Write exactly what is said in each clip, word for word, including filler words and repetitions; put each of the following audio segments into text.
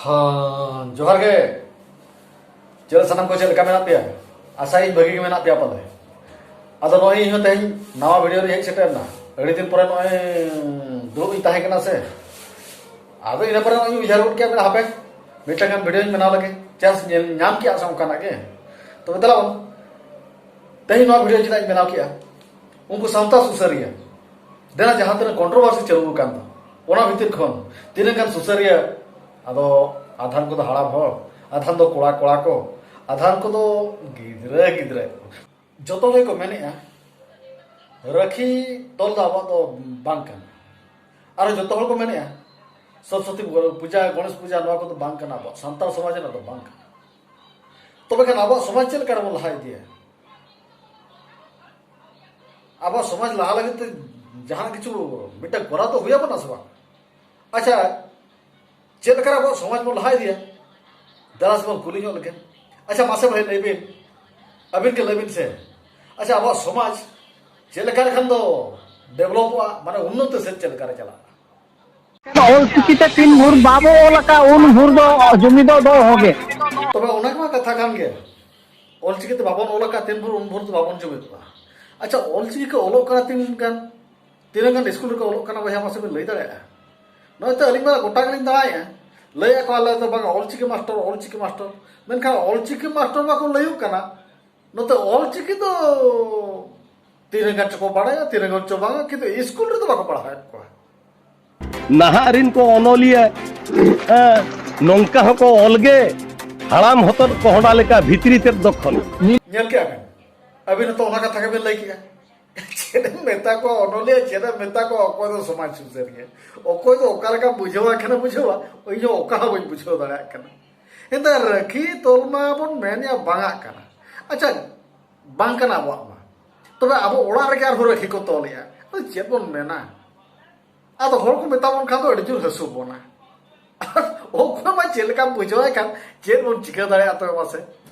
ᱦᱮᱸ, ᱡᱚᱦᱟᱨ ᱜᱮ᱾ ᱪᱮᱫ ᱥᱟᱱᱟᱢ ᱠᱚ ᱪᱮᱫ ᱞᱮᱠᱟ ᱢᱮᱱᱟᱜ ᱯᱮᱭᱟ? ᱟᱥᱟᱭᱟᱹᱧ ᱵᱷᱟᱹᱜᱤ ᱜᱮ ᱢᱮᱱᱟᱜ ᱯᱮᱭᱟ ᱯᱟᱞᱮ᱾ ᱟᱫᱚ ᱱᱚᱜᱼᱚᱭ ᱤᱧ ᱦᱚᱸ ᱛᱮᱦᱮᱧ ᱱᱟᱣᱟ ᱵᱷᱤᱰᱤᱭᱳ ᱨᱤᱧ ᱦᱮᱡ ᱥᱮᱴᱮᱨ ᱮᱱᱟ᱾ ᱟᱹᱰᱤ ᱫᱤᱱ ᱯᱚᱨᱮ ᱱᱚᱜᱼᱚᱭ ᱫᱩᱲᱩᱵ ᱤᱧ ᱛᱟᱦᱮᱸ ᱠᱟᱱᱟ ᱥᱮ, ᱟᱫᱚ ᱤᱱᱟᱹ ᱯᱚᱨᱮ ᱱᱚᱜᱼᱚᱭ ᱤᱧ ᱩᱭᱦᱟᱹᱨ ᱜᱚᱫ ᱠᱮᱫᱟ, ᱦᱟᱯᱮ ᱢᱤᱫᱴᱟᱝ ᱜᱟᱱ ᱵᱷᱤᱰᱤᱭᱳᱧ ᱵᱮᱱᱟᱣ ᱞᱮᱜᱮ, ᱪᱟᱱᱥ ᱧᱮᱞ ᱧᱟᱢ ᱠᱮᱜᱼᱟ ᱥᱮ ᱚᱱᱠᱟᱱᱟᱜ ᱜᱮ᱾ ᱛᱚᱵᱮ ᱫᱮᱞᱟ ᱵᱚᱱ, ᱛᱮᱦᱮᱧ ᱱᱚᱣᱟ ᱵᱷᱤᱰᱤᱭᱳ ᱪᱮᱫᱟᱜ ᱤᱧ ᱵᱮᱱᱟᱣ ᱠᱮᱜᱼᱟ? ᱩᱱᱠᱩ ᱥᱟᱶᱛᱟ ᱥᱩᱥᱟᱹᱨᱤᱭᱟᱹ ᱫᱮᱞᱟ ᱡᱟᱦᱟᱸ ᱛᱤᱱᱟᱹᱜ ᱠᱚᱱᱴᱨᱳᱵᱷᱟᱨᱥᱤ ᱪᱟᱹᱞᱩ ᱟᱠᱟᱱ ᱫᱚ, ᱚᱱᱟ ᱵᱷᱤᱛᱤᱨ ᱠᱷᱚᱱ ᱛᱤᱱᱟᱹᱜ ᱜᱟᱱ ᱥᱩᱥᱟᱹᱨᱤᱭᱟᱹ, ᱟᱫᱚ ᱟᱫᱷᱟᱱ ᱠᱚᱫᱚ ᱦᱟᱲᱟᱢ ᱦᱚᱲ, ᱟᱫᱷᱟᱱ ᱫᱚ ᱠᱚᱲᱟ ᱠᱚᱲᱟ ᱠᱚ, ᱟᱫᱷᱟᱱ ᱠᱚᱫᱚ ᱜᱤᱫᱽᱨᱟᱹ ᱜᱤᱫᱽᱨᱟᱹ, ᱡᱚᱛᱚ ᱦᱚᱲ ᱜᱮᱠᱚ ᱢᱮᱱᱮᱜᱼᱟ, ᱨᱟᱹᱠᱷᱤ ᱛᱚᱞ ᱫᱚ ᱟᱵᱚᱣᱟᱜ ᱫᱚ ᱵᱟᱝ ᱠᱟᱱᱟ᱾ ᱟᱨ ᱡᱚᱛᱚ ᱦᱚᱲ ᱠᱚ ᱢᱮᱱᱮᱜᱼᱟ, ᱥᱚᱨᱚᱥᱚᱛᱤ ᱯᱩᱡᱟ, ᱜᱚᱬᱮᱥ ᱯᱩᱡᱟ, ᱱᱚᱣᱟ ᱠᱚᱫᱚ ᱵᱟᱝ ᱠᱟᱱᱟ, ᱟᱵᱚᱣᱟᱜ ᱥᱟᱱᱛᱟᱲ ᱥᱚᱢᱟᱡᱽ ᱨᱮᱱᱟᱜ ᱫᱚ ᱵᱟᱝ ᱠᱟᱱᱟ᱾ ᱛᱚᱵᱮ ᱠᱷᱟᱱ ᱟᱵᱚᱣᱟᱜ ᱥᱚᱢᱟᱡᱽ ᱪᱮᱫ ᱞᱮᱠᱟ ᱨᱮᱵᱚᱱ ᱞᱟᱦᱟ ᱤᱫᱤᱭᱟ? ᱟᱵᱚᱣᱟᱜ ᱥᱚᱢᱟᱡᱽ ᱞᱟᱦᱟ ᱞᱟᱹᱜᱤᱫ ᱛᱮ ᱡᱟᱦᱟᱱᱟᱜ ᱠᱤᱪᱷᱩ ᱢᱤᱫᱴᱟᱝ ᱠᱚᱨᱟᱣ ᱫᱚ ᱦᱩᱭ ᱟᱵᱚᱱᱟ ᱥᱮ ᱵᱟᱝ? ᱟᱪᱪᱷᱟ, ᱪᱮᱫ ᱞᱮᱠᱟᱨᱮ ᱟᱵᱚᱣᱟᱜ ᱥᱚᱢᱟᱡᱽ ᱵᱚᱱ ᱞᱟᱦᱟ ᱤᱫᱤᱭᱟ? ᱫᱮᱞᱟ ᱥᱮᱵᱚᱱ ᱠᱩᱞᱤ ᱧᱚᱜ ᱞᱮᱜᱮ᱾ ᱟᱪᱪᱷᱟ, ᱢᱟᱥᱮ ᱵᱷᱟᱹᱭ ᱞᱟᱹᱭ ᱵᱤᱱ, ᱟᱹᱵᱤᱱ ᱜᱮ ᱞᱟᱹᱭ ᱵᱤᱱ ᱥᱮ, ᱟᱪᱪᱷᱟ, ᱟᱵᱚᱣᱟᱜ ᱥᱚᱢᱟᱡᱽ ᱪᱮᱫ ᱞᱮᱠᱟ ᱞᱮᱠᱷᱟᱱ ᱫᱚ ᱰᱮᱵᱷᱞᱚᱯᱚᱜᱼᱟ, ᱢᱟᱱᱮ ᱩᱱᱱᱚᱛᱤ ᱥᱮᱫ ᱪᱮᱫ ᱞᱮᱠᱟᱨᱮ ᱪᱟᱞᱟᱜᱼᱟ? ᱚᱞᱪᱤᱠᱤ ᱛᱮ ᱛᱤᱱ ᱵᱷᱳᱨ ᱵᱟᱵᱚ ᱚᱞ ᱟᱠᱟᱫ, ᱩᱱ ᱵᱷᱳᱨ ᱫᱚ ᱡᱩᱢᱤ ᱫᱚ ᱫᱚ ᱚᱦᱚᱜᱮ᱾ ᱛᱚᱵᱮ ᱚᱱᱟ ᱢᱟ ᱠᱟᱛᱷᱟ ᱠᱟᱱ ᱜᱮ, ᱚᱞᱪᱤᱠᱤ ᱛᱮ ᱵᱟᱵᱚᱱ ᱚᱞ ᱟᱠᱟᱫ ᱛᱤᱱ ᱵᱷᱳᱨ, ᱩᱱ ᱵᱷᱳᱨ ᱫᱚ ᱵᱟᱵᱚᱱ ᱡᱩᱢᱤᱫᱚᱜᱼᱟ᱾ ᱟᱪᱪᱷᱟ, ᱚᱞᱪᱤᱠᱤ ᱠᱚ ᱚᱞᱚᱜ ᱠᱟᱱᱟ ᱛᱤᱱ ᱜᱟᱱ, ᱛᱤᱱᱟᱹᱜ ᱜᱟᱱ ᱥᱠᱩᱞ ᱨᱮᱠᱚ ᱚᱞᱚᱜ ᱠᱟᱱᱟ ᱵᱚᱭᱦᱟ, ᱢᱟᱥᱮ ᱵᱤᱱ ᱞᱟᱹᱭ ᱫᱟᱲᱮᱭᱟᱜᱼᱟ? ᱱᱚᱜᱼᱚᱭ ᱛᱚ ᱟᱹᱞᱤᱧ ᱢᱟ ᱜᱚᱴᱟ ᱜᱮᱞᱤᱧ ᱫᱟᱬᱟᱭᱮᱫᱼᱟ, ᱞᱟᱹᱭᱮᱫᱼᱟ ᱠᱚ ᱟᱞᱮ ᱫᱚ ᱵᱟᱝᱟ ᱚᱞᱪᱤᱠᱤ ᱢᱟᱥᱴᱟᱨ, ᱚᱞᱪᱤᱠᱤ ᱢᱟᱥᱴᱟᱨ, ᱢᱮᱱᱠᱷᱟᱱ ᱚᱞᱪᱤᱠᱤ ᱢᱟᱥᱴᱟᱨ ᱢᱟᱠᱚ ᱞᱟᱹᱭᱚᱜ ᱠᱟᱱᱟ, ᱱᱚᱛᱮ ᱚᱞᱪᱤᱠᱤ ᱫᱚ ᱛᱤᱱᱟᱹᱜ ᱜᱟᱱ ᱪᱚᱠᱚ ᱵᱟᱲᱟᱭᱟ, ᱛᱤᱱᱟᱹᱜ ᱜᱟᱱ ᱪᱚ ᱵᱟᱝᱟ, ᱠᱤᱱᱛᱩ ᱥᱠᱩᱞ ᱨᱮᱫᱚ ᱵᱟᱠᱚ ᱯᱟᱲᱦᱟᱣᱮᱫ ᱠᱚᱣᱟ᱾ ᱱᱟᱦᱟᱜ ᱨᱤᱱ ᱠᱚ ᱚᱱᱚᱞᱤᱭᱟᱹ, ᱦᱮᱸ, ᱱᱚᱝᱠᱟ ᱦᱚᱸᱠᱚ ᱚᱞ ᱜᱮ, ᱦᱟᱲᱟᱢ ᱦᱚᱛᱚᱫ ᱠᱚᱦᱰᱟ ᱞᱮᱠᱟ ᱵᱷᱤᱛᱨᱤ ᱛᱮᱫ ᱫᱚ ᱠᱷᱚᱱ᱾ ᱧᱮᱞ ᱠᱮᱜᱼᱟ ᱵᱮᱱ, ᱟᱹᱵᱤᱱ ᱦᱚᱸᱛᱚ ᱚᱱᱟ ᱠᱟᱛᱷᱟ ᱜᱮᱵᱮᱱ ᱞᱟᱹᱭ ᱠᱮᱜᱼᱟ᱾ ᱪᱮᱫ ᱮᱢ ᱢᱮᱛᱟ ᱠᱚᱣᱟ ᱚᱱᱚᱞᱤᱭᱟᱹ, ᱪᱮᱫ ᱮᱢ ᱢᱮᱛᱟ ᱠᱚᱣᱟ, ᱚᱠᱚᱭ ᱫᱚ ᱥᱚᱢᱟᱡᱽ ᱥᱩᱥᱟᱹᱨᱤᱭᱟᱹ, ᱚᱠᱚᱭ ᱫᱚ ᱚᱠᱟ ᱞᱮᱠᱟ ᱵᱩᱡᱷᱟᱹᱣᱟ, ᱠᱷᱟᱱᱮ ᱵᱩᱡᱷᱟᱹᱣᱟ, ᱤᱧ ᱦᱚᱸ ᱚᱠᱟ ᱦᱚᱸ ᱵᱟᱹᱧ ᱵᱩᱡᱷᱟᱹᱣ ᱫᱟᱲᱮᱭᱟᱜ ᱠᱟᱱᱟ᱾ ᱮᱱᱛᱮ ᱨᱟᱹᱠᱷᱤ ᱛᱚᱞ ᱢᱟ ᱵᱚᱱ ᱢᱮᱱᱮᱜᱼᱟ ᱵᱟᱝᱟᱜ ᱠᱟᱱᱟ, ᱟᱪᱪᱷᱟ, ᱵᱟᱝ ᱠᱟᱱᱟ ᱟᱵᱚᱣᱟᱜ ᱢᱟ, ᱛᱚᱵᱮ ᱟᱵᱚ ᱚᱲᱟᱜ ᱨᱮᱜᱮ ᱟᱨᱦᱚᱸ ᱨᱟᱹᱠᱷᱤ ᱠᱚ ᱛᱚᱞᱮᱜᱼᱟ, ᱟᱫᱚ ᱪᱮᱫ ᱵᱚᱱ ᱢᱮᱱᱟ? ᱟᱫᱚ ᱦᱚᱲ ᱠᱚ ᱢᱮᱛᱟ ᱵᱚᱱ ᱠᱷᱟᱱ ᱫᱚ ᱟᱹᱰᱤ ᱡᱳᱨ ᱦᱟᱹᱥᱩ ᱵᱚᱱᱟ᱾ ᱚᱠᱚᱭ ᱢᱟ ᱪᱮᱫ ᱞᱮᱠᱟᱢ ᱵᱩᱡᱷᱟᱹᱣᱟᱭ ᱠᱷᱟᱱ ᱪᱮᱫ ᱵᱚᱱ ᱪᱤᱠᱟᱹ ᱫᱟᱲᱮᱭᱟᱜᱼᱟ ᱛᱚᱵᱮ ᱢᱟᱥᱮ?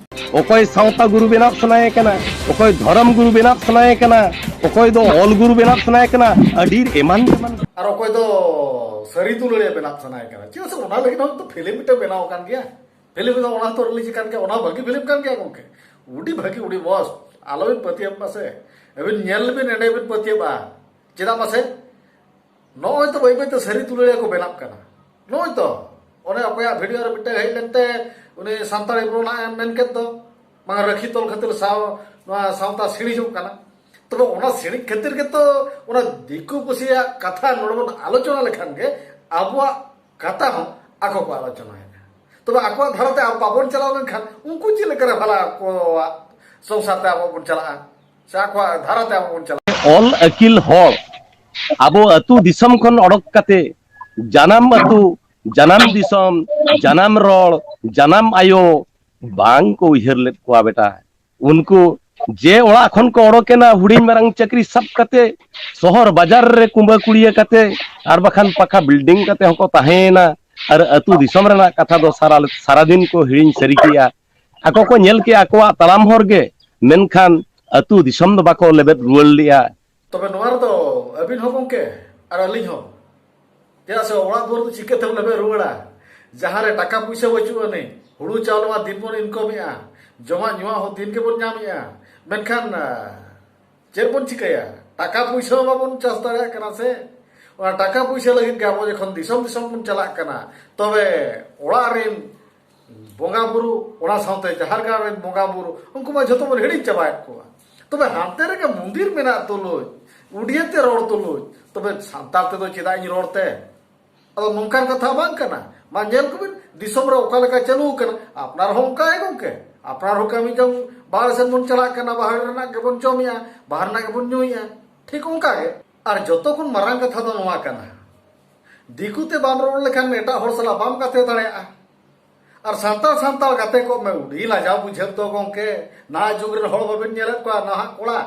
ᱚᱠᱚᱭ ᱥᱟᱶᱛᱟ ᱜᱩᱨᱩ ᱵᱮᱱᱟᱣ ᱥᱟᱱᱟᱭᱮ ᱠᱟᱱᱟ, ᱚᱠᱚᱭ ᱫᱷᱚᱨᱚᱢ ᱜᱩᱨᱩ ᱵᱮᱱᱟᱣ ᱥᱟᱱᱟᱭᱮ ᱠᱟᱱᱟ, ᱚᱠᱚᱭ ᱫᱚ ᱚᱞ ᱜᱩᱨᱩ ᱵᱮᱱᱟᱣ ᱥᱟᱱᱟᱭᱮ ᱠᱟᱱᱟ, ᱟᱹᱰᱤ ᱮᱢᱟᱱ ᱮᱢᱟᱱ᱾ ᱟᱨ ᱚᱠᱚᱭ ᱫᱚ ᱥᱟᱹᱨᱤ ᱫᱩᱞᱟᱹᱲᱤᱭᱟᱹ ᱵᱮᱱᱟᱣ ᱥᱟᱱᱟᱭᱮ ᱠᱟᱱᱟ᱾ ᱪᱮᱫᱟᱜ ᱥᱮ ᱚᱱᱟ ᱞᱟᱹᱜᱤᱫ ᱦᱚᱸ ᱛᱚ ᱯᱷᱤᱞᱢ ᱢᱤᱫᱴᱟᱝ ᱵᱮᱱᱟᱣ ᱟᱠᱟᱱ ᱜᱮᱭᱟ᱾ ᱯᱷᱤᱞᱢ ᱫᱚ ᱚᱱᱟ ᱦᱚᱸᱛᱚ ᱨᱤᱞᱤᱡᱽ ᱟᱠᱟᱱ ᱜᱮᱭᱟ, ᱚᱱᱟ ᱵᱷᱟᱹᱜᱤ ᱯᱷᱤᱞᱢ ᱠᱟᱱ ᱜᱮᱭᱟ ᱜᱚᱝᱠᱮ, ᱟᱹᱰᱤ ᱵᱷᱟᱹᱜᱤ, ᱟᱹᱰᱤ ᱢᱚᱡᱽ᱾ ᱟᱞᱚᱵᱤᱱ ᱯᱟᱹᱛᱭᱟᱹᱜ ᱢᱟ ᱥᱮ, ᱟᱹᱵᱤᱱ ᱧᱮᱞ ᱵᱤᱱ, ᱮᱸᱰᱮ ᱵᱤᱱ ᱯᱟᱹᱛᱭᱟᱹᱜᱼᱟ᱾ ᱪᱮᱫᱟᱜ ᱢᱟᱥᱮ? ᱱᱚᱜᱼᱚᱭ ᱛᱚ ᱵᱟᱹᱭ ᱵᱟᱹᱭ ᱛᱮ ᱥᱟᱹᱨᱤ ᱫᱩᱞᱟᱹᱲᱤᱭᱟᱹ ᱠᱚ ᱵᱮᱱᱟᱜ ᱠᱟᱱᱟ᱾ ᱱᱚᱜᱼᱚᱭ ᱛᱚ ᱚᱱᱮ ᱚᱠᱚᱭᱟᱜ ᱵᱷᱤᱰᱤᱭᱳ ᱨᱮ ᱢᱤᱫᱴᱮᱱ ᱦᱮᱡ ᱞᱮᱱᱛᱮ ᱩᱱᱤ ᱥᱟᱱᱛᱟᱲᱤ ᱵᱨᱳ ᱱᱟᱜ ᱮ ᱢᱮᱱ ᱠᱮᱫ ᱫᱚ, ᱵᱟᱝ ᱨᱟᱹᱠᱷᱤ ᱛᱚᱞ ᱠᱷᱟᱹᱛᱤᱨ ᱥᱟᱶ-, ᱱᱚᱣᱟ ᱥᱟᱶᱛᱟ ᱥᱤᱬᱤᱡᱚᱜ ᱠᱟᱱᱟ᱾ ᱛᱚᱵᱮ ᱚᱱᱟ ᱥᱤᱬᱤᱡ ᱠᱷᱟᱹᱛᱤᱨ ᱜᱮᱛᱚ ᱚᱱᱟ ᱫᱤᱠᱩ ᱯᱩᱥᱤᱭᱟᱜ ᱠᱟᱛᱷᱟ ᱱᱚᱰᱮ ᱵᱚᱱ ᱟᱞᱳᱪᱚᱱᱟ ᱞᱮᱠᱷᱟᱱ ᱜᱮ ᱟᱵᱚᱣᱟᱜ ᱠᱟᱛᱷᱟ ᱦᱚᱸ ᱟᱠᱚ ᱠᱚ ᱟᱞᱳᱪᱚᱱᱟᱭᱮᱫᱟ᱾ ᱛᱚᱵᱮ ᱟᱠᱚᱣᱟᱜ ᱫᱷᱟᱨᱟ ᱛᱮ ᱟᱵᱚ ᱵᱟᱵᱚᱱ ᱪᱟᱞᱟᱣ ᱞᱮᱱᱠᱷᱟᱱ ᱩᱱᱠᱩ ᱪᱮᱫ ᱞᱮᱠᱟᱨᱮ ᱵᱷᱟᱞᱟ ᱟᱠᱚᱣᱟᱜ ᱥᱚᱝᱥᱟᱨ ᱛᱮ ᱟᱵᱚ ᱵᱚᱱ ᱪᱟᱞᱟᱜᱼᱟ, ᱥᱮ ᱟᱠᱚᱣᱟᱜ ᱫᱷᱟᱨᱟ ᱛᱮ ᱟᱵᱚ ᱵᱚᱱ ᱪᱟᱞᱟᱜᱼᱟ? ᱚᱞ ᱟᱹᱠᱤᱞ ᱦᱚᱲ ᱟᱵᱚ ᱟᱹᱛᱩ ᱫᱤᱥᱚᱢ ᱠᱷᱚᱱ ᱚᱰᱚᱠ ᱠᱟᱛᱮ ᱡᱟᱱᱟᱢ ᱟᱹᱛᱩ, ᱡᱟᱱᱟᱢ ᱫᱤᱥᱚᱢ, ᱡᱟᱱᱟᱢ ᱨᱚᱲ, ᱡᱟᱱᱟᱢ ᱟᱭᱳ ᱵᱟᱝ ᱠᱚ ᱩᱭᱦᱟᱹᱨ ᱞᱮᱫ ᱠᱚᱣᱟ ᱵᱮᱴᱟ᱾ ᱩᱱᱠᱩ ᱡᱮ ᱚᱲᱟᱜ ᱠᱷᱚᱱ ᱠᱚ ᱚᱰᱚᱠᱮᱱᱟ ᱦᱩᱰᱤᱧ ᱢᱟᱨᱟᱝ ᱪᱟᱹᱠᱨᱤ ᱥᱟᱵ ᱠᱟᱛᱮ, ᱥᱚᱦᱚᱨ ᱵᱟᱡᱟᱨ ᱨᱮ ᱠᱩᱢᱵᱟᱹ ᱠᱩᱲᱤᱭᱟᱹ ᱠᱟᱛᱮ, ᱟᱨ ᱵᱟᱠᱷᱟᱱ ᱯᱟᱠᱟ ᱵᱤᱞᱰᱤᱝ ᱠᱟᱛᱮ ᱦᱚᱸᱠᱚ ᱛᱟᱦᱮᱸᱭᱮᱱᱟ᱾ ᱟᱨ ᱟᱹᱛᱩ ᱫᱤᱥᱚᱢ ᱨᱮᱱᱟᱜ ᱠᱟᱛᱷᱟ ᱫᱚ ᱥᱟᱨᱟ, ᱥᱟᱨᱟᱫᱤᱱ ᱠᱚ ᱦᱤᱲᱤᱧ ᱥᱟᱹᱨᱤ ᱠᱮᱜᱼᱟ᱾ ᱟᱠᱚ ᱠᱚ ᱧᱮᱞ ᱠᱮᱜᱼᱟ ᱟᱠᱚᱣᱟᱜ ᱛᱟᱲᱟᱢ ᱦᱚᱨ ᱜᱮ, ᱢᱮᱱᱠᱷᱟᱱ ᱟᱹᱛᱩ ᱫᱤᱥᱚᱢ ᱫᱚ ᱵᱟᱠᱚ ᱞᱮᱵᱮᱫ ᱨᱩᱣᱟᱹᱲ ᱞᱮᱜᱼᱟ᱾ ᱛᱚᱵᱮ ᱱᱚᱣᱟ ᱨᱮᱫᱚ ᱟᱹᱵᱤᱱ ᱦᱚᱸ ᱜᱚᱢᱠᱮ ᱟᱨ ᱟᱹᱞᱤᱧ ᱦᱚᱸ, ᱪᱮᱫᱟᱜ ᱥᱮ ᱚᱲᱟᱜ ᱫᱩᱣᱟᱹᱨ ᱫᱚ ᱪᱤᱠᱟᱹᱛᱮᱢ ᱞᱮᱵᱮᱫ ᱨᱩᱣᱟᱹᱲᱟ? ᱡᱟᱦᱟᱸ ᱨᱮ ᱴᱟᱠᱟ ᱯᱩᱭᱥᱟᱹ ᱵᱟᱹᱪᱩᱜ ᱟᱹᱱᱤᱡ, ᱦᱩᱲᱩ ᱪᱟᱣᱞᱮ ᱢᱟ ᱫᱤᱱ ᱵᱚᱱ ᱤᱱᱠᱚᱢᱮᱜᱼᱟ, ᱡᱚᱢᱟᱜ ᱧᱩᱣᱟᱜ ᱦᱚᱸ ᱫᱤᱱ ᱜᱮᱵᱚᱱ ᱧᱟᱢᱮᱜᱼᱟ, ᱢᱮᱱᱠᱷᱟᱱ, ᱟ, ᱪᱮᱫ ᱵᱚᱱ ᱪᱤᱠᱟᱹᱭᱟ? ᱴᱟᱠᱟ ᱯᱩᱭᱥᱟᱹ ᱦᱚᱸ ᱵᱟᱵᱚᱱ ᱪᱟᱥ ᱫᱟᱲᱮᱭᱟᱜ ᱠᱟᱱᱟ ᱥᱮ᱾ ᱚᱱᱟ ᱴᱟᱠᱟ ᱯᱩᱭᱥᱟᱹ ᱞᱟᱹᱜᱤᱫ ᱜᱮ ᱟᱵᱚ ᱡᱚᱠᱷᱚᱱ ᱫᱤᱥᱚᱢ ᱫᱤᱥᱚᱢ ᱵᱚᱱ ᱪᱟᱞᱟᱜ ᱠᱟᱱᱟ, ᱛᱚᱵᱮ ᱚᱲᱟᱜ ᱨᱮᱱ ᱵᱚᱸᱜᱟ ᱵᱩᱨᱩ, ᱚᱱᱟ ᱥᱟᱶᱛᱮ ᱡᱟᱦᱮᱨ ᱜᱟᱲ ᱨᱮᱱ ᱵᱚᱸᱜᱟ ᱵᱩᱨᱩ, ᱩᱱᱠᱩ ᱢᱟ ᱡᱷᱚᱛᱚ ᱵᱚᱱ ᱦᱤᱲᱤᱧ ᱪᱟᱵᱟᱭᱮᱫ ᱠᱚᱣᱟ᱾ ᱛᱚᱵᱮ ᱦᱟᱱᱛᱮ ᱨᱮᱜᱮ ᱢᱚᱱᱫᱤᱨ ᱢᱮᱱᱟᱜ ᱛᱩᱞᱩᱡ, ᱩᱰᱤᱭᱟᱹ ᱛᱮ ᱨᱚᱲ ᱛᱩᱞᱩᱡ, ᱛᱚᱵᱮ ᱥᱟᱱᱛᱟᱲ ᱛᱮᱫᱚ ᱪᱮᱫᱟᱜ ᱤᱧ ᱨᱚᱲ ᱛᱮ? ᱟᱫᱚ ᱱᱚᱝᱠᱟᱱ ᱠᱟᱛᱷᱟ ᱵᱟᱝ ᱠᱟᱱᱟ᱾ ᱢᱟ ᱧᱮᱞ ᱠᱚᱵᱤᱱ, ᱫᱤᱥᱚᱢ ᱨᱮ ᱚᱠᱟ ᱞᱮᱠᱟ ᱪᱟᱹᱞᱩ ᱟᱠᱟᱱᱟ, ᱟᱯᱱᱟᱨ ᱦᱚᱸ ᱚᱱᱠᱟ ᱜᱮ ᱜᱚᱝᱠᱮ, ᱟᱯᱱᱟᱨ ᱦᱚᱸ ᱠᱟᱹᱢᱤ ᱡᱚᱝ ᱵᱟᱦᱨᱮ ᱥᱮᱱ ᱵᱚᱱ ᱪᱟᱞᱟᱜ ᱠᱟᱱᱟ, ᱵᱟᱦᱨᱮ ᱨᱮᱱᱟᱜ ᱜᱮᱵᱚᱱ ᱡᱚᱢᱮᱜᱼᱟ, ᱵᱟᱦᱨᱮ ᱨᱮᱱᱟᱜ ᱜᱮᱵᱚᱱ ᱧᱩᱭᱮᱜᱼᱟ, ᱴᱷᱤᱠ ᱚᱱᱠᱟ ᱜᱮ᱾ ᱟᱨ ᱡᱚᱛᱚ ᱠᱷᱚᱱ ᱢᱟᱨᱟᱝ ᱠᱟᱛᱷᱟ ᱫᱚ ᱱᱚᱣᱟ ᱠᱟᱱᱟ, ᱫᱤᱠᱩ ᱛᱮ ᱵᱟᱢ ᱨᱚᱲ ᱞᱮᱠᱷᱟᱱ ᱮᱴᱟᱜ ᱦᱚᱲ ᱥᱟᱞᱟᱜ ᱵᱟᱢ ᱜᱟᱛᱮ ᱫᱟᱲᱮᱭᱟᱜᱼᱟ᱾ ᱟᱨ ᱥᱟᱱᱛᱟᱲ ᱥᱟᱱᱛᱟᱲ ᱜᱟᱛᱮ ᱠᱚᱜ ᱢᱮ, ᱟᱹᱰᱤ ᱞᱟᱡᱟᱣ ᱵᱩᱡᱷᱟᱹᱜ ᱫᱚ ᱜᱚᱝᱠᱮ᱾ ᱱᱟᱦᱟᱜ ᱡᱩᱜᱽ ᱨᱮᱱ ᱦᱚᱲ ᱵᱟᱵᱮᱱ ᱧᱮᱞᱮᱫ ᱠᱚᱣᱟ, ᱱᱟᱦᱟᱜ ᱠᱚᱲᱟ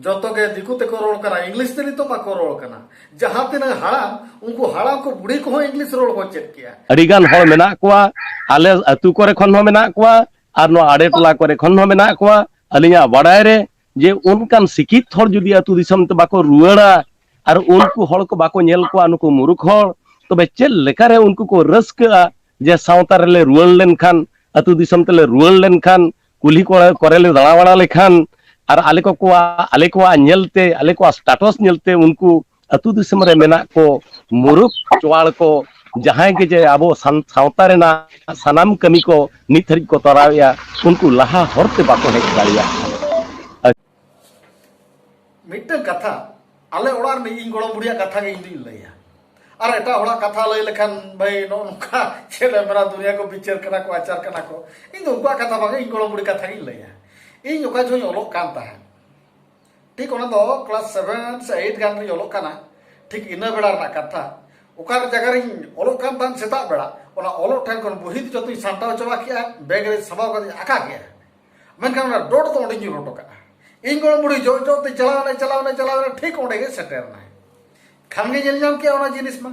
ᱡᱚᱛᱚ ᱜᱮ ᱫᱤᱠᱩ ᱛᱮᱠᱚ ᱨᱚᱲ ᱠᱟᱱᱟ, ᱤᱝᱞᱤᱥ ᱛᱮ ᱱᱤᱛᱚᱜ ᱢᱟᱠᱚ ᱨᱚᱲ ᱠᱟᱱᱟ᱾ ᱡᱟᱦᱟᱸ ᱛᱤᱱᱟᱹᱜ ᱦᱟᱲᱟᱢ, ᱩᱱᱠᱩ ᱦᱟᱲᱟᱢ ᱠᱚ ᱵᱩᱲᱦᱤ ᱠᱚᱦᱚᱸ ᱤᱝᱞᱤᱥ ᱨᱚᱲ ᱠᱚ ᱪᱮᱫ ᱠᱮᱜᱼᱟ᱾ ᱟᱹᱰᱤ ᱜᱟᱱ ᱦᱚᱲ ᱢᱮᱱᱟᱜ ᱠᱚᱣᱟ, ᱟᱞᱮ ᱟᱹᱛᱩ ᱠᱚᱨᱮ ᱠᱷᱚᱱ ᱦᱚᱸ ᱢᱮᱱᱟᱜ ᱠᱚᱣᱟ, ᱟᱨ ᱱᱚᱣᱟ ᱟᱲᱮ ᱴᱚᱞᱟ ᱠᱚᱨᱮ ᱠᱷᱚᱱ ᱦᱚᱸ ᱢᱮᱱᱟᱜ ᱠᱚᱣᱟ᱾ ᱟᱹᱞᱤᱧᱟᱜ ᱵᱟᱲᱟᱭ ᱨᱮ ᱡᱮ ᱚᱱᱠᱟᱱ ᱥᱤᱠᱷᱤᱛ ᱦᱚᱲ ᱡᱩᱫᱤ ᱟᱹᱛᱩ ᱫᱤᱥᱚᱢ ᱛᱮ ᱵᱟᱠᱚ ᱨᱩᱣᱟᱹᱲᱟ ᱟᱨ ᱩᱱᱠᱩ ᱦᱚᱲ ᱠᱚ ᱵᱟᱠᱚ ᱧᱮᱞ ᱠᱚᱣᱟ, ᱱᱩᱠᱩ ᱢᱩᱨᱩᱠᱷ ᱦᱚᱲ, ᱛᱚᱵᱮ ᱪᱮᱫ ᱞᱮᱠᱟᱨᱮ ᱩᱱᱠᱩ ᱠᱚ ᱨᱟᱹᱥᱠᱟᱹᱜᱼᱟ ᱡᱮ ᱥᱟᱶᱛᱟ ᱨᱮᱞᱮ ᱨᱩᱣᱟᱹᱲ ᱞᱮᱱᱠᱷᱟᱱ, ᱟᱹᱛᱩ ᱫᱤᱥᱚᱢ ᱛᱮᱞᱮ ᱨᱩᱣᱟᱹᱲ ᱞᱮᱱᱠᱷᱟᱱ, ᱠᱩᱞᱦᱤ ᱠᱚᱨᱮ, ᱠᱚᱨᱮ ᱞᱮ ᱫᱟᱬᱟ ᱵᱟᱲᱟ ᱞᱮᱠᱷᱟᱱ ᱟᱨ ᱟᱞᱮ ᱠᱚ ᱠᱚᱣᱟᱜ, ᱟᱞᱮ ᱠᱚᱣᱟᱜ ᱧᱮᱞᱛᱮ, ᱟᱞᱮ ᱠᱚᱣᱟᱜ ᱥᱴᱟᱴᱚᱥ ᱧᱮᱞᱛᱮ ᱩᱱᱠᱩ ᱟᱹᱛᱩ ᱫᱤᱥᱚᱢ ᱨᱮ ᱢᱮᱱᱟᱜ ᱠᱚ ᱢᱩᱨᱩᱠᱷ ᱪᱚᱣᱟᱲ ᱠᱚ, ᱡᱟᱦᱟᱸᱭ ᱜᱮ ᱡᱮ ᱟᱵᱚ ᱥᱟᱱ-, ᱥᱟᱶᱛᱟ ᱨᱮᱱᱟᱜ ᱥᱟᱱᱟᱢ ᱠᱟᱹᱢᱤ ᱠᱚ ᱱᱤᱛ ᱫᱷᱟᱹᱨᱤᱡ ᱠᱚ ᱛᱚᱨᱟᱣᱮᱫᱼᱟ, ᱩᱱᱠᱩ ᱞᱟᱦᱟ ᱦᱚᱨᱛᱮ ᱵᱟᱠᱚ ᱦᱮᱡ ᱫᱟᱲᱮᱭᱟᱜ ᱠᱟᱱᱟ᱾ ᱢᱤᱫᱴᱟᱝ ᱠᱟᱛᱷᱟ, ᱟᱞᱮ ᱚᱲᱟᱜ ᱨᱤᱱᱤᱡ ᱤᱧ ᱜᱚᱲᱚᱢ ᱵᱩᱲᱦᱤᱭᱟᱜ ᱠᱟᱛᱷᱟ ᱜᱮ ᱤᱧ ᱫᱩᱧ ᱞᱟᱹᱭᱟ᱾ ᱟᱨ ᱮᱴᱟᱜ ᱦᱚᱲᱟᱜ ᱠᱟᱛᱷᱟ ᱞᱟᱹᱭ ᱞᱮᱠᱷᱟᱱ, ᱵᱷᱟᱹᱭ, ᱱᱚᱜᱼᱚ ᱱᱚᱝᱠᱟ ᱪᱮᱫ ᱮᱢ ᱢᱮᱱᱟ, ᱫᱩᱱᱤᱭᱟᱹ ᱠᱚ ᱵᱤᱪᱟᱹᱨ ᱠᱟᱱᱟ ᱠᱚ, ᱟᱪᱟᱨ ᱠᱟᱱᱟ ᱠᱚ᱾ ᱤᱧ ᱫᱚ ᱩᱱᱠᱩᱣᱟᱜ ᱠᱟᱛᱷᱟ ᱵᱟᱝ, ᱤᱧ ᱜᱚᱲᱚᱢ ᱵᱩᱲᱦᱤ ᱠᱟᱛᱷᱟ ᱜᱤᱧ ᱞᱟᱹᱭᱟ᱾ ᱤᱧ ᱚᱠᱟ ᱡᱚᱦᱚᱜ ᱤᱧ ᱚᱞᱚᱜ ᱠᱟᱱ ᱛᱟᱦᱮᱸᱫ, ᱴᱷᱤᱠ ᱚᱱᱟ ᱫᱚ ᱠᱞᱟᱥ ᱥᱮᱵᱷᱮᱱ ᱥᱮ ᱮᱭᱤᱴ ᱜᱟᱱ ᱨᱤᱧ ᱚᱞᱚᱜ ᱠᱟᱱᱟ᱾ ᱴᱷᱤᱠ ᱤᱱᱟᱹ ᱵᱮᱲᱟ ᱨᱮᱱᱟᱜ ᱠᱟᱛᱷᱟ, ᱚᱠᱟ ᱡᱟᱭᱜᱟ ᱨᱤᱧ ᱚᱞᱚᱜ ᱠᱟᱱ ᱛᱟᱦᱮᱸᱫ ᱥᱮᱛᱟᱜ ᱵᱮᱲᱟ, ᱚᱱᱟ ᱚᱞᱚᱜ ᱴᱷᱮᱱ ᱠᱷᱚᱱ ᱵᱩᱦᱤ ᱡᱚᱛᱚᱧ ᱥᱟᱢᱴᱟᱣ ᱪᱟᱵᱟ ᱠᱮᱜᱼᱟ, ᱵᱮᱜᱽ ᱨᱮ ᱥᱟᱢᱵᱟᱣ ᱠᱟᱛᱮᱧ ᱟᱠᱟ ᱠᱮᱜᱼᱟ᱾ ᱢᱮᱱᱠᱷᱟᱱ ᱚᱱᱟ ᱰᱚᱴ ᱫᱚ ᱚᱸᱰᱮᱧ ᱧᱩᱨ ᱦᱚᱴᱚ ᱠᱟᱜᱼᱟ᱾ ᱤᱧ ᱜᱚᱲᱚᱢ ᱵᱩᱲᱦᱤ ᱡᱚᱜ ᱡᱚᱜ ᱛᱮ ᱪᱟᱞᱟᱣ ᱮᱱᱟᱭ, ᱪᱟᱞᱟᱣ ᱮᱱᱟᱭ, ᱪᱟᱞᱟᱣ ᱮᱱᱟᱭ, ᱴᱷᱤᱠ ᱚᱸᱰᱮ ᱜᱮ ᱥᱮᱴᱮᱨ ᱮᱱᱟᱭ᱾ ᱠᱷᱟᱱ ᱜᱮ ᱧᱮᱞ ᱧᱟᱢ ᱠᱮᱜᱼᱟ ᱚᱱᱟ ᱡᱤᱱᱤᱥ ᱢᱟ᱾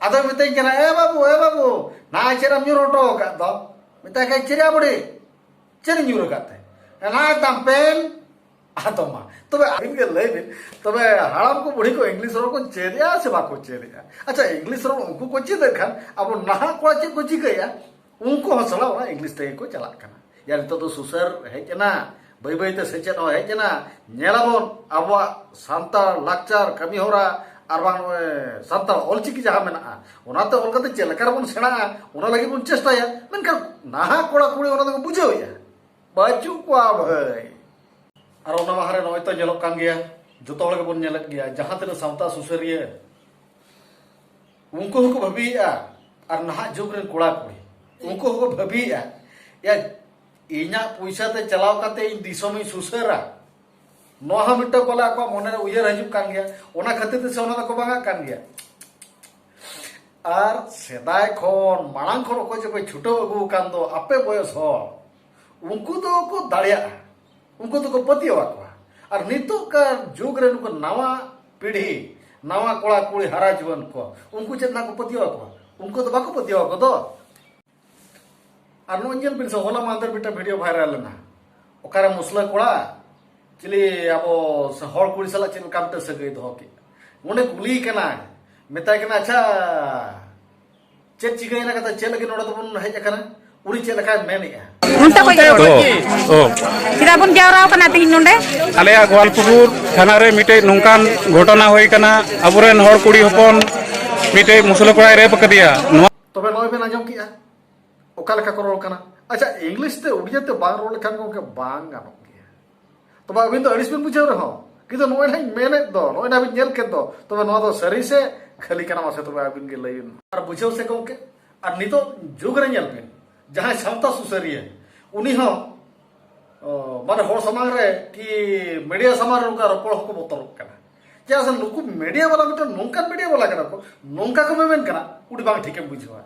ᱟᱫᱚᱭ ᱢᱮᱛᱟᱹᱧ ᱠᱟᱱᱟ, "ᱮ ᱵᱟᱹᱵᱩ, ᱮ ᱵᱟᱹᱵᱩ, ᱱᱟ ᱪᱮᱫ ᱮᱢ ᱧᱩᱨ ᱦᱚᱴᱚ ᱟᱠᱟᱫ ᱫᱚ?" ᱢᱮᱛᱟᱭ ᱠᱟᱱᱟ, "ᱪᱮᱫ ᱭᱟ ᱵᱩᱲᱦᱤ, ᱪᱮᱫ ᱤᱧ ᱧᱩᱨ ᱟᱠᱟᱫ ᱛᱮ?" "ᱱᱟ ᱛᱟᱢ ᱯᱮᱱ?" ᱟᱫᱚ ᱢᱟ, ᱛᱚᱵᱮ ᱟᱹᱵᱤᱱ ᱜᱮ ᱞᱟᱹᱭ ᱵᱤᱱ, ᱛᱚᱵᱮ ᱦᱟᱲᱟᱢ ᱠᱚ ᱵᱩᱲᱦᱤ ᱠᱚ ᱤᱝᱞᱤᱥ ᱨᱚᱲ ᱠᱚ ᱪᱮᱫ ᱮᱜᱼᱟ ᱥᱮ ᱵᱟᱠᱚ ᱪᱮᱫ ᱮᱜᱼᱟ? ᱟᱪᱪᱷᱟ, ᱤᱝᱞᱤᱥ ᱨᱚᱲ ᱩᱱᱠᱩ ᱠᱚ ᱪᱮᱫ ᱮᱫ ᱠᱷᱟᱱ ᱟᱵᱚ ᱱᱟᱦᱟᱜ ᱠᱚᱲᱟ ᱪᱮᱫ ᱠᱚ ᱪᱤᱠᱟᱹᱭᱮᱜᱼᱟ? ᱩᱱᱠᱩ ᱦᱚᱸ ᱥᱟᱞᱟ ᱚᱱᱟ ᱤᱝᱞᱤᱥ ᱛᱮᱜᱮ ᱠᱚ ᱪᱟᱞᱟᱜ ᱠᱟᱱᱟ᱾ ᱭᱟ, ᱱᱤᱛᱚᱜ ᱫᱚ ᱥᱩᱥᱟᱹᱨ ᱦᱮᱡ ᱮᱱᱟ, ᱵᱟᱹᱭ ᱵᱟᱹᱭ ᱛᱮ ᱥᱮᱪᱮᱫ ᱦᱚᱸ ᱦᱮᱡ ᱮᱱᱟ᱾ ᱧᱮᱞᱟᱵᱚᱱ ᱟᱵᱚᱣᱟᱜ ᱥᱟᱱᱛᱟᱲ ᱞᱟᱠᱪᱟᱨ ᱠᱟᱹᱢᱤ ᱦᱚᱨᱟ ᱟᱨ ᱵᱟᱝ ᱱᱚᱜᱼᱚᱭ ᱥᱟᱱᱛᱟᱲ ᱚᱞᱪᱤᱠᱤ ᱡᱟᱦᱟᱸ ᱢᱮᱱᱟᱜᱼᱟ, ᱚᱱᱟᱛᱮ ᱚᱞ ᱠᱟᱛᱮ ᱪᱮᱫ ᱞᱮᱠᱟ ᱨᱮᱵᱚᱱ ᱥᱮᱬᱟᱜᱼᱟ, ᱚᱱᱟ ᱞᱟᱹᱜᱤᱫ ᱵᱚᱱ ᱪᱮᱥᱴᱟᱭᱟ᱾ ᱢᱮᱱᱠᱷᱟᱱ ᱱᱟᱦᱟᱜ ᱠᱚᱲᱟ ᱠᱩᱲᱤ ᱚᱱᱟ ᱫᱚᱠᱚ ᱵᱩᱡᱷᱟᱹᱣᱮᱫᱼᱟ? ᱵᱟᱹᱪᱩᱜ ᱠᱚᱣᱟ ᱵᱷᱟᱹᱭ᱾ ᱟᱨ ᱚᱱᱟ ᱢᱟᱦᱟ ᱨᱮ ᱱᱚᱜᱼᱚᱭ ᱛᱚ ᱧᱮᱞᱚᱜ ᱠᱟᱱ ᱜᱮᱭᱟ, ᱡᱚᱛᱚ ᱦᱚᱲ ᱜᱮᱵᱚᱱ ᱧᱮᱞᱮᱫ ᱜᱮᱭᱟ, ᱡᱟᱦᱟᱸ ᱛᱤᱱᱟᱹᱜ ᱥᱟᱶᱛᱟ ᱥᱩᱥᱟᱹᱨᱤᱭᱟᱹ, ᱩᱱᱠᱩ ᱦᱚᱸᱠᱚ ᱵᱷᱟᱹᱵᱤᱭᱮᱫᱼᱟ᱾ ᱟᱨ ᱱᱟᱦᱟᱜ ᱡᱩᱜᱽ ᱨᱮᱱ ᱠᱚᱲᱟ ᱠᱩᱲᱤ, ᱩᱱᱠᱩ ᱦᱚᱸᱠᱚ ᱵᱷᱟᱹᱵᱤᱭᱮᱫᱼᱟ, ᱭᱟ, ᱤᱧᱟᱹᱜ ᱯᱚᱭᱥᱟ ᱛᱮ ᱪᱟᱞᱟᱣ ᱠᱟᱛᱮ ᱤᱧ ᱫᱤᱥᱚᱢᱤᱧ ᱥᱩᱥᱟᱹᱨᱟ᱾ ᱱᱚᱣᱟ ᱦᱚᱸ ᱢᱤᱫᱴᱟᱝ ᱵᱚᱞᱮ ᱟᱠᱚᱣᱟᱜ ᱢᱚᱱᱮ ᱨᱮ ᱩᱭᱦᱟᱹᱨ ᱦᱤᱡᱩᱜ ᱠᱟᱱ ᱜᱮᱭᱟ, ᱚᱱᱟ ᱠᱷᱟᱹᱛᱤᱨ ᱛᱮ ᱥᱮ ᱚᱱᱟ ᱫᱚᱠᱚ ᱵᱟᱝᱟᱜ ᱠᱟᱱ ᱜᱮᱭᱟ᱾ ᱟᱨ ᱥᱮᱫᱟᱭ ᱠᱷᱚᱱ, ᱢᱟᱲᱟᱝ ᱠᱷᱚᱱ ᱚᱠᱚᱭ ᱪᱚᱠᱚ ᱪᱷᱩᱴᱟᱹᱣ ᱟᱹᱜᱩ ᱟᱠᱟᱱ ᱫᱚ ᱟᱯᱮ ᱵᱚᱭᱚᱥ ᱦᱚᱲ, ᱩᱱᱠᱩ ᱫᱚᱠᱚ ᱫᱟᱲᱮᱭᱟᱜᱼᱟ, ᱩᱱᱠᱩ ᱫᱚᱠᱚ ᱯᱟᱹᱛᱭᱟᱹᱣ ᱟᱠᱚᱣᱟ᱾ ᱟᱨ ᱱᱤᱛᱚᱜ ᱠᱟᱨ ᱡᱩᱜᱽ ᱨᱮ ᱱᱩᱠᱩ ᱱᱟᱣᱟ ᱯᱤᱲᱦᱤ, ᱱᱟᱣᱟ ᱠᱚᱲᱟ ᱠᱩᱲᱤ ᱦᱟᱨᱟ ᱡᱩᱣᱟᱹᱱ ᱠᱚ, ᱩᱱᱠᱩ ᱪᱮᱫ ᱱᱟᱜ ᱠᱚ ᱯᱟᱹᱛᱭᱟᱹᱣ ᱟᱠᱚᱣᱟ? ᱩᱱᱠᱩ ᱫᱚ ᱵᱟᱠᱚ ᱯᱟᱹᱛᱭᱟᱹᱣ ᱟᱠᱚ ᱫᱚ᱾ ᱟᱨ ᱱᱚᱜᱼᱚᱭ ᱧᱮᱞ ᱵᱤᱱ ᱥᱮ, ᱦᱚᱞᱟ ᱢᱟᱦᱫᱮᱨ ᱢᱤᱫᱴᱟᱝ ᱵᱷᱤᱰᱤᱭᱳ ᱵᱷᱟᱭᱨᱟᱞ ᱞᱮᱱᱟ, ᱚᱠᱟᱨᱮ ᱢᱩᱥᱞᱟᱹ ᱠᱚᱲᱟ ᱪᱤᱞᱤ ᱟᱵᱚ ᱥᱮ ᱦᱚᱲ ᱠᱩᱲᱤ ᱥᱟᱞᱟᱜ ᱪᱮᱫ ᱞᱮᱠᱟ ᱢᱤᱫᱴᱟᱝ ᱥᱟᱹᱜᱟᱹᱭ ᱫᱚᱦᱚ ᱠᱮᱫ᱾ ᱚᱸᱰᱮ ᱠᱩᱞᱤᱭᱮ ᱠᱟᱱᱟᱭ, ᱢᱮᱛᱟᱭ ᱠᱟᱱᱟ, "ᱟᱪᱪᱷᱟ, ᱪᱮᱫ ᱪᱤᱠᱟᱹᱭᱮᱱᱟ ᱠᱟᱛᱷᱟ, ᱪᱮᱫ ᱞᱟᱹᱜᱤᱫ ᱱᱚᱰᱮ ᱫᱚᱵᱚᱱ ᱦᱮᱡ ᱟᱠᱟᱱᱟ?" ᱩᱱᱤ ᱪᱮᱫ ᱞᱮᱠᱟᱭ ᱢᱮᱱᱮᱜᱼᱟ᱾ ᱚᱱᱛᱮ ᱠᱷᱚᱡ ᱜᱮ ᱨᱚᱲ᱾ ᱚ, ᱚ᱾ ᱪᱮᱫᱟᱜ ᱵᱚᱱ ᱡᱟᱣᱨᱟ ᱟᱠᱟᱱᱟ ᱛᱮᱦᱮᱧ ᱱᱚᱰᱮ? ᱟᱞᱮᱭᱟᱜ ᱜᱳᱣᱟᱞᱯᱩᱨ ᱛᱷᱟᱱᱟ ᱨᱮ ᱢᱤᱫᱴᱮᱡ ᱱᱚᱝᱠᱟᱱ ᱜᱷᱚᱴᱚᱱᱟ ᱦᱩᱭ ᱠᱟᱱᱟ᱾ ᱟᱵᱚᱨᱮᱱ ᱦᱚᱲ ᱠᱩᱲᱤ ᱦᱚᱯᱚᱱ ᱢᱤᱫᱴᱮᱡ ᱢᱩᱥᱞᱟᱹ ᱠᱚᱲᱟᱭ ᱨᱮᱯ ᱟᱠᱟᱫᱮᱭᱟ᱾ ᱱᱚᱣᱟ ᱛᱚᱵᱮ ᱱᱚᱜᱼᱚᱭ ᱵᱮᱱ ᱟᱸᱡᱚᱢ ᱠᱮᱜᱼᱟ ᱚᱠᱟ ᱞᱮᱠᱟ ᱠᱚ ᱨᱚᱲ ᱠᱟᱱᱟ᱾ ᱟᱪᱪᱷᱟ, ᱤᱝᱞᱤᱥ ᱛᱮ ᱩᱲᱤᱭᱟ ᱛᱮ ᱵᱟᱝ ᱨᱚᱲ ᱞᱮᱠᱷᱟᱱ ᱜᱚᱢᱠᱮ ᱵᱟᱝ ᱜᱟᱱᱚᱜ ᱜᱮᱭᱟ᱾ ᱛᱚᱵᱮ ᱟᱹᱵᱤᱱ ᱫᱚ ᱟᱹᱲᱤᱥ ᱵᱤᱱ ᱵᱩᱡᱷᱟᱹᱣ ᱨᱮᱦᱚᱸ, ᱠᱤᱱᱛᱩ ᱱᱚᱜᱼᱚᱭ ᱱᱟᱦᱟᱜ ᱤᱧ ᱢᱮᱱᱮᱫ ᱫᱚ, ᱱᱚᱜᱼᱚᱭ ᱱᱟᱦᱟᱜ ᱵᱤᱱ ᱧᱮᱞ ᱠᱮᱫ ᱫᱚ, ᱛᱚᱵᱮ ᱱᱚᱣᱟ ᱫᱚ ᱥᱟᱹᱨᱤ ᱥᱮ ᱠᱷᱟᱹᱞᱤ ᱠᱟᱱᱟ, ᱢᱟᱥᱮ ᱛᱚᱵᱮ ᱟᱹᱵᱤᱱ ᱜᱮ ᱞᱟᱹᱭ ᱵᱤᱱ᱾ ᱟᱨ ᱵᱩᱡᱷᱟᱹᱣ ᱥᱮ ᱜᱚᱢᱠᱮ, ᱟᱨ ᱱᱤᱛᱚᱜ ᱡᱩᱜᱽ ᱨᱮ ᱧᱮᱞ ᱵᱤᱱ, ᱡᱟᱦᱟᱸᱭ ᱥᱟᱶᱛᱟ ᱥᱩᱥᱟᱹᱨᱤᱭᱟᱹ, ᱩᱱᱤ ᱦᱚᱸ, ᱚ, ᱢᱟᱱᱮ ᱦᱚᱲ ᱥᱟᱢᱟᱝ ᱨᱮ ᱠᱤ ᱢᱤᱰᱤᱭᱟ ᱥᱟᱢᱟᱝ ᱨᱮ ᱱᱚᱝᱠᱟ ᱨᱚᱯᱚᱲ ᱦᱚᱸᱠᱚ ᱵᱚᱛᱚᱨᱚᱜ ᱠᱟᱱᱟ᱾ ᱪᱮᱫᱟᱜ ᱥᱮ ᱱᱩᱠᱩ ᱢᱤᱰᱤᱭᱟ ᱵᱟᱞᱟ ᱢᱤᱫᱴᱟᱝ ᱱᱚᱝᱠᱟᱱ ᱢᱤᱰᱤᱭᱟ ᱵᱟᱞᱟ ᱠᱟᱱᱟ ᱠᱚ, ᱱᱚᱝᱠᱟ ᱠᱚ ᱢᱮᱢᱮᱱ ᱠᱟᱱᱟ, ᱩᱱᱤ ᱵᱟᱝ ᱴᱷᱤᱠᱮᱢ ᱵᱩᱡᱷᱟᱹᱣᱟ᱾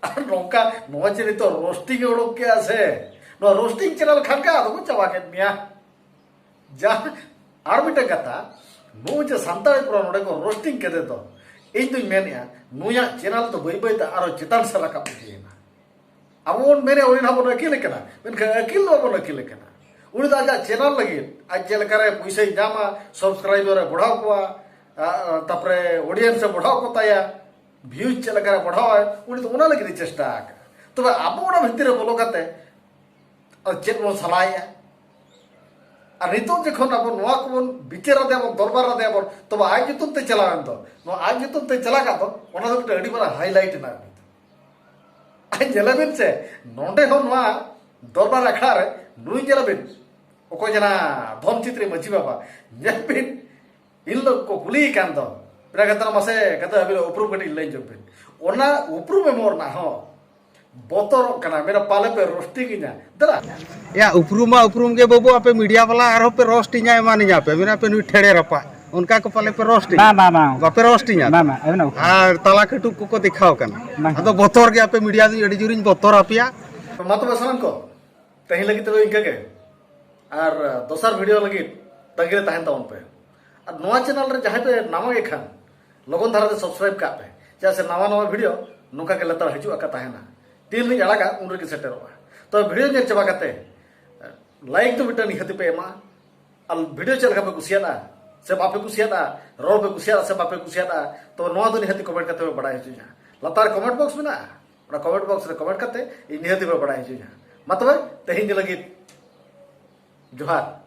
ᱟᱨ ᱱᱚᱝᱠᱟ, ᱱᱚᱣᱟ ᱡᱮ ᱱᱤᱛᱚᱜ ᱨᱳᱥᱴᱤᱝ ᱮ ᱚᱰᱚᱠ ᱠᱮᱜᱼᱟ ᱥᱮ, ᱱᱚᱣᱟ ᱨᱳᱥᱴᱤᱝ ᱪᱮᱱᱮᱞ ᱠᱷᱟᱱ ᱜᱮ ᱟᱫᱚ ᱠᱚ ᱪᱟᱵᱟ ᱠᱮᱫ ᱢᱮᱭᱟ᱾ ᱡᱟ, ᱟᱨ ᱢᱤᱫᱴᱟᱝ ᱠᱟᱛᱷᱟ, ᱱᱩᱭ ᱡᱮ ᱥᱟᱱᱛᱟᱲᱤ ᱯᱚᱨᱟ ᱱᱚᱰᱮ ᱠᱚ ᱨᱳᱥᱴᱤᱝ ᱠᱮᱫᱮ ᱫᱚ, ᱤᱧ ᱫᱩᱧ ᱢᱮᱱᱮᱜᱼᱟ, ᱱᱩᱭᱟᱜ ᱪᱮᱱᱮᱞ ᱫᱚ ᱵᱟᱹᱭ ᱵᱟᱹᱭ ᱛᱮ ᱟᱨᱚ ᱪᱮᱛᱟᱱ ᱥᱮᱫ ᱨᱟᱠᱟᱵ ᱤᱫᱤᱭᱮᱱᱟ᱾ ᱟᱵᱚ ᱵᱚᱱ ᱢᱮᱱᱮᱜᱼᱟ, ᱩᱱᱤ ᱱᱟᱦᱟᱜ ᱵᱚᱱ ᱟᱹᱠᱤᱞᱮ ᱠᱟᱱᱟ, ᱢᱮᱱᱠᱷᱟᱱ ᱟᱹᱠᱤᱞ ᱫᱚ ᱵᱟᱵᱚᱱ ᱟᱹᱠᱤᱞᱮ ᱠᱟᱱᱟ᱾ ᱩᱱᱤ ᱫᱚ ᱟᱡᱟᱜ ᱪᱮᱱᱮᱞ ᱞᱟᱹᱜᱤᱫ, ᱟᱡ ᱪᱮᱫ ᱞᱮᱠᱟᱨᱮ ᱯᱩᱭᱥᱟᱹᱭ ᱧᱟᱢᱟ, ᱥᱟᱵᱥᱠᱨᱟᱭᱵᱟᱨ ᱮ ᱵᱟᱲᱦᱟᱣ ᱠᱚᱣᱟ, ᱟ, ᱟ, ᱛᱟᱯᱚᱨᱮ ᱚᱰᱤᱭᱮᱱᱥ ᱮ ᱵᱟᱲᱦᱟᱣ ᱠᱚ ᱛᱟᱭᱟ, ᱵᱷᱤᱭᱩᱡᱽ ᱪᱮᱫ ᱞᱮᱠᱟᱨᱮ ᱵᱟᱲᱦᱟᱣᱟᱭ, ᱩᱱᱤ ᱫᱚ ᱚᱱᱟ ᱞᱟᱹᱜᱤᱫ ᱮ ᱪᱮᱥᱴᱟ ᱟᱠᱟᱫᱟ᱾ ᱛᱚᱵᱮ ᱟᱵᱚ ᱚᱱᱟ ᱵᱷᱤᱛᱤᱨ ᱨᱮ ᱵᱚᱞᱚ ᱠᱟᱛᱮ ᱟᱫᱚ ᱪᱮᱫ ᱵᱚᱱ ᱥᱟᱞᱟᱭᱮᱜᱼᱟ? ᱟᱨ ᱱᱤᱛᱚᱜ ᱡᱚᱠᱷᱚᱱ ᱟᱵᱚ ᱱᱚᱣᱟ ᱠᱚᱵᱚᱱ ᱵᱤᱪᱟᱹᱨ ᱟᱫᱮᱭᱟ ᱵᱚᱱ, ᱫᱚᱨᱵᱟᱨ ᱟᱫᱮᱭᱟ ᱵᱚᱱ, ᱛᱚᱵᱮ ᱟᱡ ᱧᱩᱛᱩᱢ ᱛᱮ ᱪᱟᱞᱟᱣᱮᱱ ᱫᱚ, ᱱᱚᱣᱟ ᱟᱡ ᱧᱩᱛᱩᱢ ᱛᱮ ᱪᱟᱞᱟᱣ ᱠᱟᱜ ᱫᱚ, ᱚᱱᱟ ᱫᱚ ᱢᱤᱫᱴᱟᱝ ᱟᱹᱰᱤ ᱢᱟᱨᱟᱝ highlight ᱮᱱᱟ᱾ ᱟᱨ ᱧᱮᱞᱮ ᱵᱤᱱ ᱥᱮ, ᱱᱚᱰᱮ ᱦᱚᱸ ᱱᱚᱣᱟ ᱫᱚᱨᱵᱟᱨ ᱟᱠᱷᱲᱟ ᱨᱮ ᱱᱩᱭ ᱧᱮᱞᱮ ᱵᱤᱱ, ᱚᱠᱚᱭ ᱡᱮᱱᱟ ᱫᱷᱚᱱ ᱪᱤᱛᱨᱤ ᱢᱟᱹᱡᱷᱤ ᱵᱟᱵᱟ, ᱧᱮᱞ ᱵᱤᱱ, ᱤᱱ ᱦᱤᱞᱳᱜ ᱠᱚ ᱠᱩᱞᱤᱭᱮ ᱠᱟᱱ ᱫᱚ, ᱯᱮᱲᱟ ᱠᱟᱛᱷᱟ ᱢᱟᱥᱮ ᱠᱟᱛᱷᱟ ᱟᱹᱵᱤᱱ ᱩᱯᱨᱩᱢ ᱠᱟᱹᱴᱤᱡ ᱞᱟᱹᱭ ᱧᱚᱜ ᱵᱤᱱ᱾ ᱚᱱᱟ ᱩᱯᱨᱩᱢ ᱮᱢᱚᱜ ᱨᱮᱱᱟᱜ ᱦᱚᱸ ᱵᱚᱛᱚᱨᱚᱜ ᱠᱟᱱᱟ, ᱢᱮᱱᱟ ᱯᱟᱞᱮ ᱯᱮ ᱨᱳᱥᱴᱤᱝ ᱤᱧᱟ᱾ ᱫᱟᱫᱟ᱾ ᱭᱟ, ᱩᱯᱨᱩᱢ ᱢᱟ ᱩᱯᱨᱩᱢ ᱜᱮ ᱵᱟᱹᱵᱩ, ᱟᱯᱮ ᱢᱤᱰᱤᱭᱟ ᱵᱟᱞᱟ ᱟᱨᱦᱚᱸ ᱯᱮ ᱨᱳᱥᱴ ᱤᱧᱟ, ᱮᱢᱟᱱᱤᱧᱟ ᱯᱮ, ᱢᱮᱱᱟ ᱯᱮ ᱱᱩᱭ ᱴᱷᱮᱲᱮ ᱨᱟᱯᱟᱜ, ᱚᱱᱠᱟ ᱠᱚ ᱯᱟᱞᱮ ᱯᱮ ᱨᱳᱥᱴ ᱤᱧᱟ᱾ ᱵᱟᱝ, ᱵᱟᱝ, ᱵᱟᱝ᱾ ᱵᱟᱯᱮ ᱨᱳᱥᱴ ᱤᱧᱟ? ᱵᱟᱝ, ᱵᱟᱝ, ᱟᱵᱮᱱᱟᱜ ᱩᱯᱨᱩᱢ᱾ ᱟᱨ ᱛᱟᱞᱟ ᱠᱟᱹᱴᱩᱵ ᱠᱚᱠᱚ ᱫᱮᱠᱷᱟᱣ ᱠᱟᱱᱟ᱾ ᱵᱟᱝ᱾ ᱟᱫᱚ ᱵᱚᱛᱚᱨ ᱜᱮ ᱟᱯᱮ ᱢᱤᱰᱤᱭᱟ ᱫᱚ ᱟᱹᱰᱤ ᱡᱳᱨᱤᱧ ᱵᱚᱛᱚᱨ ᱟᱯᱮᱭᱟ᱾ ᱢᱟ ᱛᱚᱵᱮ ᱥᱟᱱᱟᱢ ᱠᱚ, ᱛᱮᱦᱮᱧ ᱞᱟᱹᱜᱤᱫ ᱛᱮᱫᱚ ᱤᱱᱠᱟᱹ ᱜᱮ᱾ ᱟᱨ ᱫᱚᱥᱟᱨ ᱵᱷᱤᱰᱤᱭᱳ ᱞᱟᱹᱜᱤᱫ ᱛᱟᱺᱜᱤ ᱨᱮ ᱛᱟᱦᱮᱱ ᱛᱟᱵᱚᱱ ᱯᱮ᱾ ᱟᱨ ᱱᱚᱣᱟ ᱪᱮᱱᱮᱞ ᱨᱮ ᱡᱟᱦᱟᱸᱭ ᱯᱮ ᱱᱟᱣᱟ ᱜᱮ ᱠᱷᱟᱱ, ᱞᱚᱜᱚᱱ ᱫᱷᱟᱨᱟ ᱛᱮ ᱥᱟᱵᱥᱠᱨᱟᱭᱤᱵ ᱠᱟᱜ ᱯᱮ, ᱪᱮᱫᱟᱜ ᱥᱮ ᱱᱟᱣᱟ ᱱᱟᱣᱟ ᱵᱷᱤᱰᱤᱭᱳ ᱱᱚᱝᱠᱟ ᱜᱮ ᱞᱮᱛᱟᱲ ᱦᱤᱡᱩᱜ ᱟᱠᱟ ᱛᱟᱦᱮᱱᱟ᱾ ᱛᱤᱱ ᱨᱤᱧ ᱟᱲᱟᱜᱟ ᱩᱱ ᱨᱮᱜᱮ ᱥᱮᱴᱮᱨᱚᱜᱼᱟ᱾ ᱛᱚ ᱵᱷᱤᱰᱤᱭᱳ ᱧᱮᱞ ᱪᱟᱵᱟ ᱠᱟᱛᱮ ᱞᱟᱭᱤᱠ ᱫᱚ ᱢᱤᱫᱴᱟᱝ ᱱᱤᱦᱟᱹᱛᱤ ᱯᱮ ᱮᱢᱟ᱾ ᱟᱨ ᱵᱷᱤᱰᱤᱭᱳ ᱪᱮᱫ ᱞᱮᱠᱟ ᱯᱮ ᱠᱩᱥᱤᱭᱟᱫᱼᱟ ᱥᱮ ᱵᱟᱯᱮ ᱠᱩᱥᱤᱭᱟᱫᱼᱟ, ᱨᱚᱲ ᱯᱮ ᱠᱩᱥᱤᱭᱟᱫᱼᱟ ᱥᱮ ᱵᱟᱯᱮ ᱠᱩᱥᱤᱭᱟᱫᱼᱟ, ᱛᱚ ᱱᱚᱣᱟ ᱫᱚ ᱱᱤᱦᱟᱹᱛᱤ ᱠᱚᱢᱮᱱᱴ ᱠᱟᱛᱮ ᱯᱮ ᱵᱟᱲᱟᱭ ᱦᱚᱪᱚᱧᱟ᱾ ᱞᱟᱛᱟᱨ ᱠᱚᱢᱮᱱᱴ ᱵᱚᱠᱥ ᱢᱮᱱᱟᱜᱼᱟ, ᱚᱱᱟ ᱠᱚᱢᱮᱱᱴ ᱵᱚᱠᱥ ᱨᱮ ᱠᱚᱢᱮᱱᱴ ᱠᱟᱛᱮ ᱤᱧ ᱱᱤᱦᱟᱹᱛᱤ ᱯᱮ ᱵᱟᱲᱟᱭ ᱦᱚᱪᱚᱧᱟ᱾ ᱢᱟ ᱛᱚᱵᱮ ᱛᱮᱦᱮᱧ ᱞᱟᱹᱜᱤᱫ ᱡᱚᱦᱟᱨ᱾